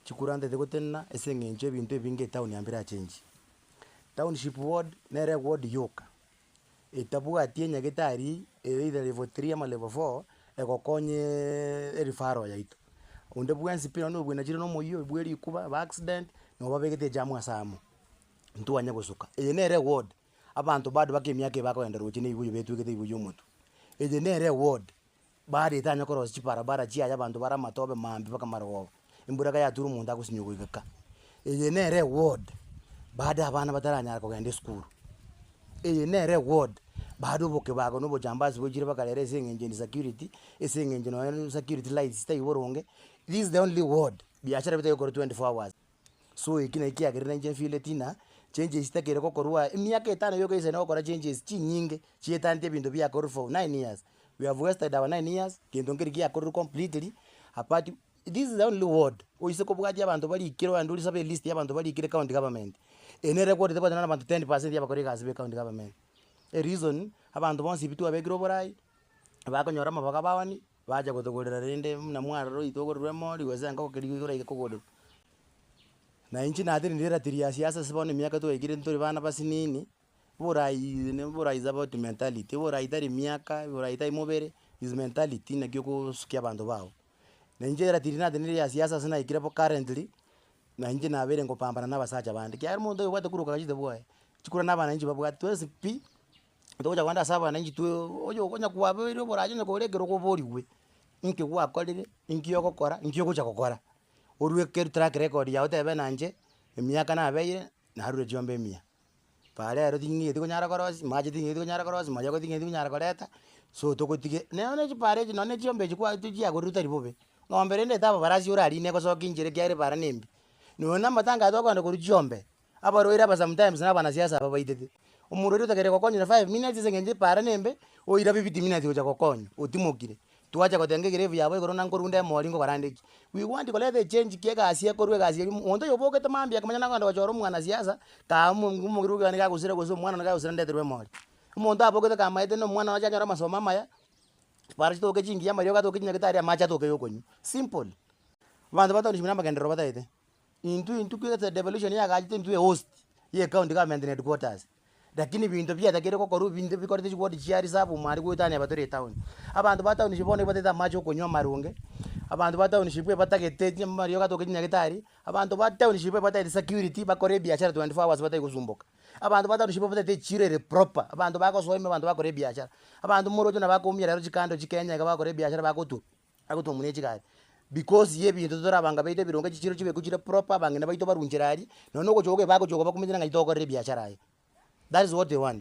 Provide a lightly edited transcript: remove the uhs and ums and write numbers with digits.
Chikura ntete gotenena ase eng'encho ebinto ebinge etown yambere birachengi. Township ward nere eward yoka etabwati enyagetari ere either level three ama level four egokonyeeee ereferral yaito. Onde bwensi pi nonye obwenachire na omoyio bwe rikuba ba accident, nabo babegete ejamu ase amo, ntwanya gosuka. Eye nere eward, abanto bado baka emiaka eye bakogenda roche na ebibuyu betwegete ebibuyu omotwe. Eye nere eward. Bado etanya korosia chibarabara chiaye abanto bare amatobe mambia mpaka marogoba, embura ekero yature omonto agosinywa goika ka. Eye nere eward bado abana bataranyara kogenda esukuru, eye nere eward bado obokebago na obojambazi boichire mpaka rero ase eng'encho insecurity, ase eng'encho nonye security lights taiyo boronge, this is the only ward biashara bitari gokorwa 24 hours. So eki naki kiagerire nainche nfeeleti ng'a changes chitakeire gokorwa aa, emiaka etano yoka eisane gokora changes chinyinge, chietante ebinto biakorwa for nine years, we have wasted our nine years, gento nkeri giakorire completely, apart this is the only ward oise kobwatia abanto barikire ogende orisabe elist ya abanto barikire county government, eye nere eward tebwati nonye na abanto ten percent ya abakori egasi ba ecounty government. Ereason, abanto bonsi pi twabekire oborai, bakonyora amabaga baoni. Bacha gotogorera rende buna mwarora oito ogorerwe emori gose engoko keria igoro iga kogorerwa. Na inche natenenire eratiri ya siasa ase bono emiaka twaikire ntore bana basinini, oborai ne oborai is about mentality, oborai tari miaka, oborai tari mobere, is mentality naki okosukia abanto bago. Na inche eratiri natenenire ya siasa ase naikire bo currently, na inche nabeire ngopambana na abasacha bande, ekiagera omonto oyobwate kura okagachete bwoye, chikura na abananchi babwate twensi pi. Togocha kogenda ase abananchi twe oyo onya kwabeire oborache onye kore ekerogo oborigwe, inki gwakorire, inki ogokora, inki ogocha gokora. Orue ekeri track record yago otebe ng'a inche, emiaka nabeire, narure chiombe emiya. Bara ero ting'eti konyara korosia, mache ting'eti konyara korosia, mariogo ting'eti konyara koreta, so togotige nonye na chipara echi nonye na chiombe echi kwa chiagorirwe tari bobe. Ng'ombe rende etaba barasi orarine egosokia inchera ekiagera ebara na embe. Nonye na amatanga aya tokogenda korwa chiombe. Abarwaire aba sometimes na abanasiasa aba baitete, omorwaire otakeire gokonywa na five minutes ase eng'encho epaara na embe, oira fifty minutes gocha gokonywa, otimokire. Twacha gotenga egerevu yabo igoro na nkorunda emori nkokora nde ki. We want koreta echange ki egasi ekorwa egasi eria monto oyo obokete mambia akamanya nagenda gochora omwanasiasa, kaa omo omorugi one gagosira gose omwana one gagosira ndeterwe emori. Omonto abokete kamaete na omwana oye ache anyore amasomo amaya, chipara chitoke chingiya, amariogo atoke chinyagitari, amache atoke ya okonywa, simple. Abanto ba township na amagenderero bataete. Intwe intwe kegete devolution yagachete intwe ehost ye ecounty government na headquarters, lakini binto biatakeire gokorwa ebinto bikorete chiward chia reserve omo aria goetania aba tore etown. Abanto ba township bono nigo batagete amache okonywa amarunge, abanto ba township ebatagete amariogo atoke chinyagetari, abanto ba township ebatagete security bakore ebiashara 24 hours batari gosumboka. Abanto ba township batagete echiro ere proper, abanto bagosoa ime abanto bakore ebiashara, abanto moroche buna bakoumia rero chikando chikenya iga bagokora ebiashara bagotwa. Agotwa buna echigari, because ya ebinto totorabanga baito ebironge chichiro chibekwe chire proper abang'ina baito barunchera aria, nonya na ogochoka bagochoka bakumanyire ng'ai togokorera ebiashara aya. That is what they want.